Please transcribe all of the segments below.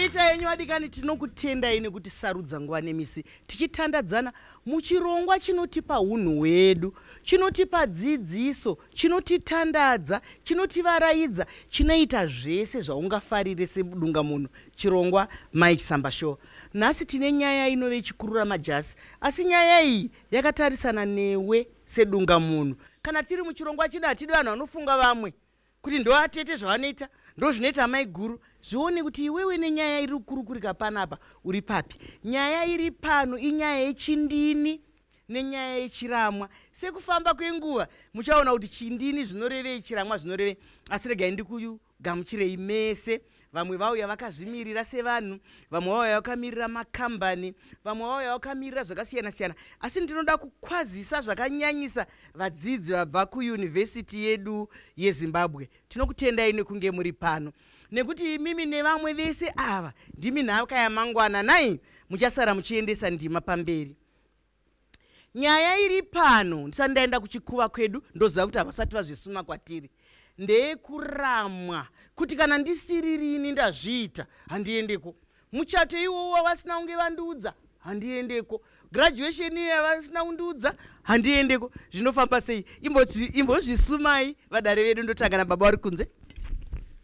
Maita yenyu adikani, tinokutendai nekuti sarudza nguva nemisi tichitandadzana muchirongwa chinotipa unhu hwedu, chinotipa dzidziso, chinotitandadza, chinotivaraidza, chinoita zvese zvaungafarire sedunga munhu, chirongwa Mai Chisamba Show. Nhasi tine nyaya inove chikurura majasi, asi nyaya iyi yakatarisana newe sedunga munhu. Kana tiri muchirongwa chino hatidi vanhu vanofunga vamwe kuti ndoatete zvavanoita, ndozvinoita amai guru. Zvione kuti iwewe nenyaya iri kukurukurika panapa uri papi. Nyaya iri pano inyaya yechindini nenyaya yechiramwa. Sekufamba kwenguva muchaona kuti chindini zvinorevei, chiramwa zvinorevei. Asi regai ndikugamuchirei mese. Vamwe vauya vakazvimirira sevanhu, vamwe vauya vakamirira makambani, vamwe vauya vakamirira zvakasiyana siyana. Asi ndinoda kukwazisa zvakanyanyisa vadzidzi vabva kuyunivhesiti yedu yeZimbabwe. Tinokutendai nekunge muri pano, nekuti imimi nevamwe vese ava ndimi nhaka yamangwana. Nai muchasara muchiendesa ndima pamberi. Nyaya iri pano, ndisati ndaenda kuchikuva kwedu, ndoziva kuti havasati vazvisuma kwatiri, ndeyekuramwa kuti kana ndisiririni ndazviita handiendeko. Muchato iwowo wavasina kunge vandiudza handiendeko. Graduation iyo yavasina kundiudza handiendeko. Zvinofamba sei? Imbozvisumai vadare vedu. Ndotanga nababa vari kunze.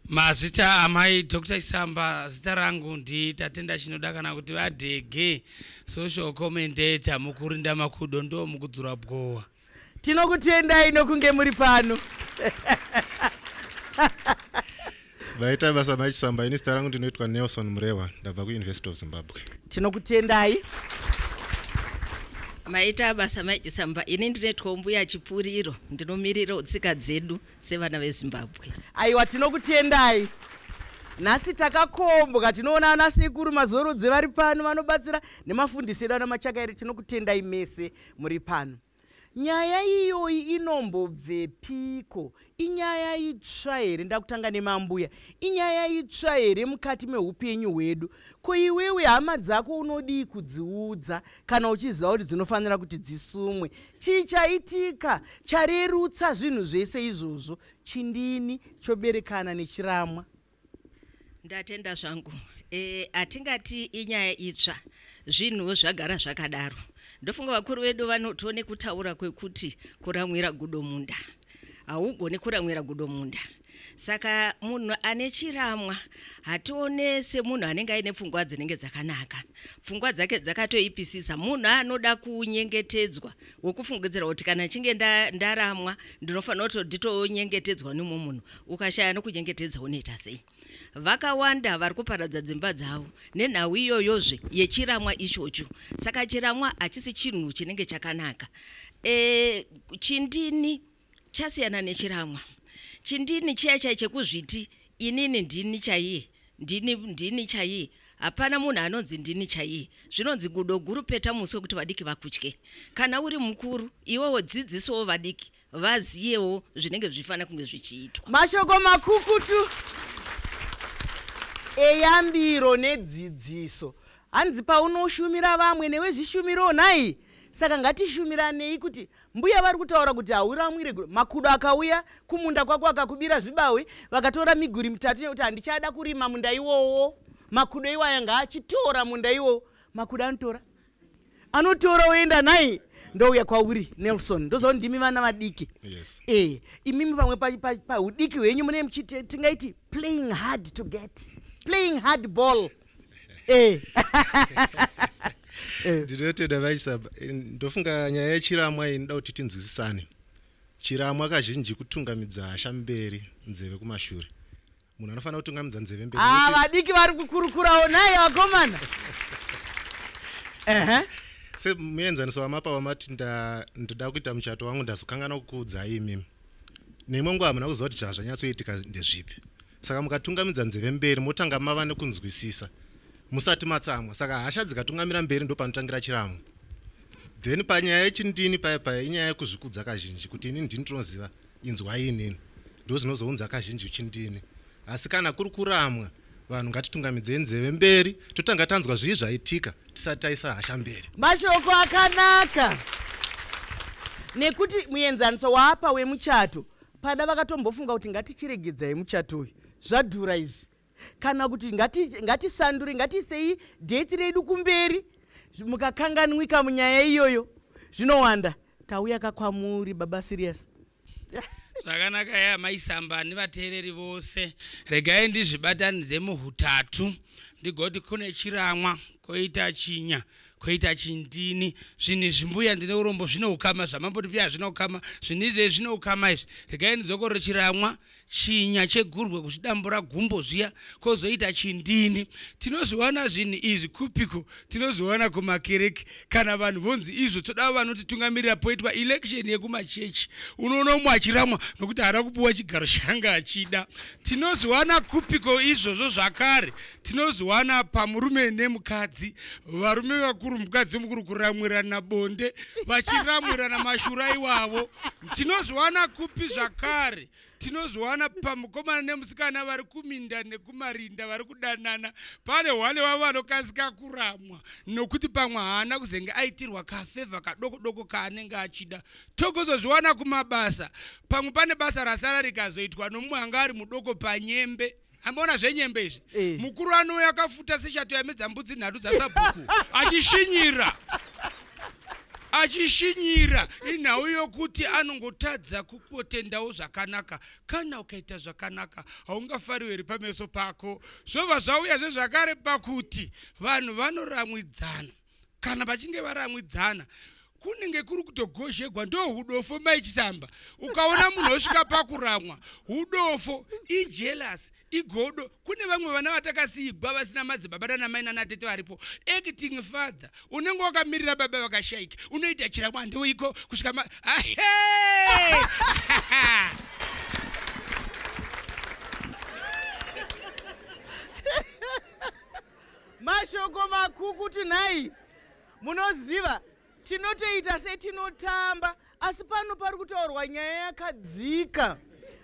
Mazita amai Dr Chisamba, zita rangu ndiTatenda Chinoda, kana kuti VaDhege, social commentator, mukurinda makudo ndo mukudzura bwowa. Tinokutendai nokunge muri pano. Vaita basa Mai Chisamba. Ini zita rangu ndinoitwa Nelson Murewa, ndabva kuUniversity of Zimbabwe. Tinokutendai. Maita basa Mai Chisamba. Ini ndinoitwa Mbuya Chipuriro, ndinomirira tsika dzedu sevana veZimbabwe. Aiwa, tinokutendai. Nhasi takakombwa, tinoona ana sekuru Mazorodze vari pano vanobatsira nemafundisi edu ana Machakairi. Tinokutendai mese muri pano. Nyaya iyoyi inombobvepiko? Inyaya itsva here? Ndakutanga nemambuya. Inyaya itsva here mukati meupenyu hwedu? Ko iwewe hama dzako unodii kudziudza kana uchiziva kuti dzinofanira kuti dzisumwe? Chii chaitika charerutsa zvinhu zvese izvozvo? Chindini choberekana nechiramwa. Ndatenda zvangu. Hatingati inyaya itsva, zvinhu zvagara zvakadaro. Ndofunga vakuru vedu vanotione kutaura kwekuti kuramwira gudo munda, haugoni kuramwira gudo munda. Saka munhu ane chiramwa hatione semunhu anenge aine pfungwa dzinenge dzakanaka, pfungwa dzake dzakatoipisisa. Munhu anoda kunyengetedzwa, wekufungidzira kuti kana chinge ndaramwa ndinofanira kuti nditonyengetedzwa nemumwe munhu. Ukashaya nokunyengetedza unoita sei? Vakawanda vari kuparadza dzimba dzavo nenhau iyoyozve yechiramwa ichocho. Saka chiramwa hachisi chinhu chinenge chakanaka. Chindini chasiyana nechiramwa. Chindini chiya chai chekuzviti inini ndini chaiye, ndini chaiye. Hapana munhu anonzi ndini chaiye. Zvinonzi gudo guru peta muswe kuti vadiki vakutye. Kana uri mukuru iwewo dzidzisowo vadiki vaziyewo zvinenge zvichifanira kunge zvichiitwa. Mashoko makukutu eyambiro nedzidziso. Hanzi paunoshumira vamwe newe zvishumiro nhai. Saka ngatishumiranei kuti mbuya vari kutaura kuti hauramwire makudo akauya kumunda kwako akakubira zvibawe, vakatora miguri mitatu nekuti handichada kurima munda iwowo. Makudo iwaya ngaachitora munda iwowo. Makudo anotora, anotora oenda nhai. Ndouya kwauri Nelson, ndoziva kuti ndimi vana vadiki. Yes. Imimi pamwe paudiki hwenyu mune muchiti tingaiti playing hard to get, playing hard ball. Ndinotenda vaChisamba. Ndofunga nyaya yechiramwa iyi inoda kuti tinzwisisane. Chiramwa kazhinji kutungamidza hasha mberi, nzeve kumashure. Munhu anofanira kutungamidza nzeve mberi. Vadiki vari kukurukurawo naye vakomana. Semuenzaniso wamapa wamati ndoda kuita muchato wangu, ndazokangana kukuudzai imimi. Nemwe nguva hamuna kuziva kuti zvazvanyatsoitika ndezvipi. Saka mukatungamidza nzeve mberi motanga mava nekunzwisisa musati matsamwa. Saka hasha dzikatungamira mberi ndo panotangira chiramwa. Then panyaya yechindini paya paya inyaya yekuzvikudza kazhinji kuti inini ndini ndinoziva, inzwai inini, ndo zvinozounza kazhinji chindini. Asi kana kuri kuramwa, vanhu ngatitungamidzei nzeve mberi, totanga tanzwa zvii zvaitika tisati taisa hasha mberi. Mashoko akanaka, nekuti muenzaniso waapa wemuchato, pada vakatombofunga kuti ngatichiregedzai muchato uyu, zvadhura izvi. Kana kuti ngatisandure, ngatiisei dheti redu kumberi. Mukakanganwika munyaya iyoyo zvinowanda. Tauya kakwamuri baba Sirius. Zvakanaka ya maisamba nevateereri vose. Regai ndizvibatanidze muhutatu, ndigoti kune chiramwa, koita chinya, koita chindini. Zvinhu izvi mbuya ndine urombo zvine ukama, zvamamboti pia zvine ukama, zvinhu izvi zvine ukama izvi. Regai ndidzokorore chiramwa, chinya chegurwe kuzvidambura gumbo zviya, kozoita chindini. Tinozviwana zvinhu izvi kupiko? Tinozviwana kumakereke. Kana vanhu vonzi izvo toda vanotitungamirira, poitwa election yekumachechi, unoona umwe achiramwa nokuti haana kupuwa chigaro changa achida. Tinozviwana kupiko izvozvo zvakare? Tinozviwana pamurume nemukadzi. Varume vakuru, mukadzi mukuru kuramwirana bonde, vachiramwirana mashura iwavo. Tinozviwana kupi zvakare? Tinozviwana pamukomana nemusikana vari kuminda nekumarinda, vari kudanana. Pane hwane vavo vanokasika kuramwa nokuti pamwe haana kuzenge aitirwa kafevha kadoko doko kaanenge achida. Togozozviwana kumabasa. Pamwe pane basa rasara rikazoitwa nomumwe anga ari mudoko panyembe. Amboona zvenyembe izvi? Mukuru anouya akafuta seshato yamedza mbudzi nhatu dzasabhuku, achishinyira achishinyira. Inhau yokuti anongotadza kukotendawo zvakanaka. Kana ukaita zvakanaka haungafariwi pameso pako. Zvobva zvauya zvezvakare pakuti vanhu vanoramwidzana. Kana vachinge varamwidzana, kunenge kuri kutogozhegwa. Ndo hudofo maichisamba. Ukaona munhu osvika pakuramwa, hudofo, ijealous, igodo. Kune vamwe vana vatakasiyigwa vasina madzibaba nanamai nanatete varipo. Acting father, unenge wakamirira baba vakashayika, unoita chiramwa ndoiko kusvika ma Ahe! Mashoko makukutu nhai. Munoziva, tinotoita setinotamba, asi pano pari kutaurwa nyaya yakadzika.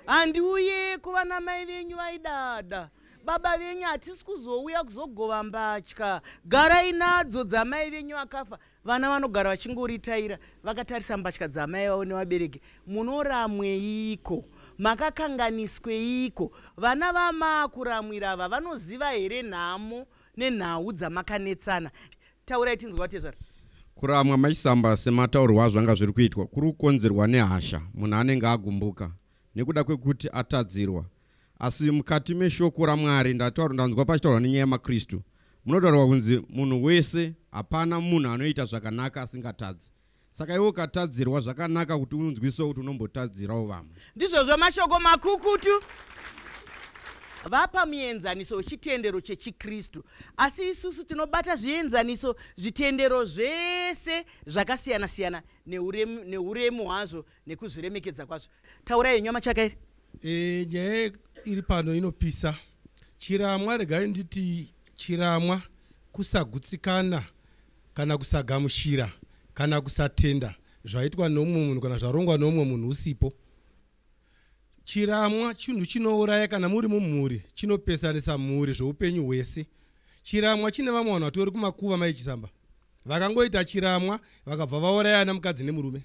Handiuyeko, vana mai venyu vaidada, baba venyu hatisi kuzouya kuzogova mbatya, garai nadzo dzamai venyu vakafa. Vana vanogara vachingoritaira vakatarisa mbatya dzamai vavo nevabereki. Munoramweiko? Makakanganisweiko? Vana vamaakuramwira ava vanoziva here nhamo nenhau dzamakanetsana? Taurai tinzwa, tezvara. Kuramwa machisamba, semataurwa azvanga zviri kuitwa, kuri kukonzerwa nehasha. Munhu anenge agumbuka nekuda kwekuti atadzirwa. Asi mukati meshoko raMwari, ndanzwa pachitaurwa nenyaya yemaKristu, munotaurwa kunzi munhu wese, hapana munhu anoita zvakanaka asingatadzi. Saka iwe ukatadzirwa, zvakanaka kuti unzwisewo kuti unombotadzirawo vamwe. Ndizvozvo, mashoko makukutu. Vapa muenzaniso wechitendero chechiKristu, asi isusu tinobata zvienzaniso zvitendero zvese zvakasiyana-siyana neuremu hwazvo nekuzviremekedza kwazvo. Taurai henyu, Machakaire. Nyaya iri pano inopisa. Chiramwa, regai nditi chiramwa kusagutsikana kana kusagamuchira kana kusatenda zvaitwa nomumwe munhu kana zvarongwa nomumwe munhu usipo. Chiramwa chinhu chinouraya kana muri mumhuri, chinopesanisa mhuri zveupenyu hwese. Chiramwa chine vamwe vanhu vatori kumakuva, maichisamba, vakangoita chiramwa vakabva vaurayana mukadzi nemurume.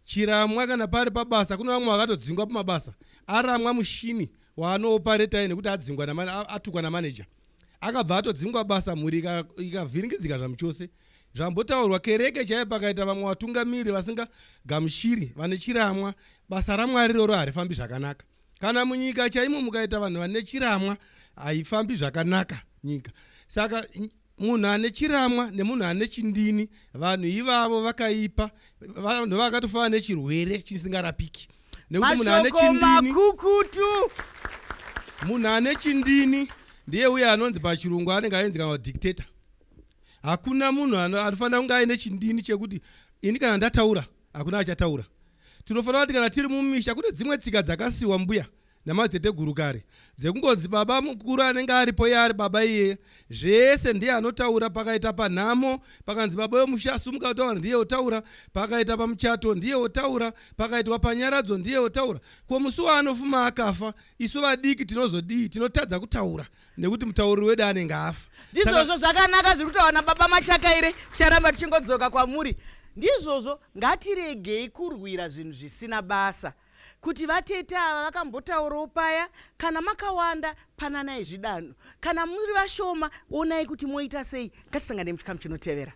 Chiramwa kana pari pabasa, kune vamwe vakatodzingwa pamabasa, aramwa mushini waanoopareta nekuti adzingwa, atukwa namaneja, akabva atodzingwa basa, mhuri ikavhiringidzika zvamuchose. Zvambotaurwa, kereke chaiyo, pakaita vamwe vatungamiri vasingagamuchiri vane chiramwa, basa raMwari roro harifambi zvakanaka. Kana munyika chaimo mukaita vanhu vane chiramwa, haifambi zvakanaka nyika. Saka munhu ane chiramwa nemunhu ane chindini, vanhu ivavo vakaipa, vanhu vakatofanana nechirwere chisingarapiki, nekuti munhu ane Mashoko chindini, makukutu. Munhu ane chindini ndiye uye anonzi pachirungu anenge ainzi kana dictator. Hakuna munhu anofanira kunge aine chindini chekuti ini kana ndataura hakuna achataura. Tinofanira kuti kana tiri mumisha, kune dzimwe tsika dzakasiwa mbuya namadziteteguru kare dzekungonzi baba mukuru anenge aripo, iye ari baba, iyeye zvese ndiye anotaura. Pakaita panhamo, pakanzi baba wemusha sumuka utaura, ndiye otaura. Pakaita pamuchato, ndiye otaura. Pakaitwa panyaradzo, ndiye otaura. Ko musi waanofuma akafa, isu vadiki tinozodii? Tinotadza kutaura nekuti mutauriri wedu anenge afa. Ndizvozvo, zvakanaka zviri kutaura nababa Machakaire. Ticharamba tichingodzoka kwamuri. Ndizvozvo, ngatiregei kurwira zvinhu zvisina basa. Kuti vatete ava vakambotaurawo paya, kana makawanda pananai zvidanho, kana muri vashoma onai kuti moita sei. Ngatisangane muchikamu chinotevera.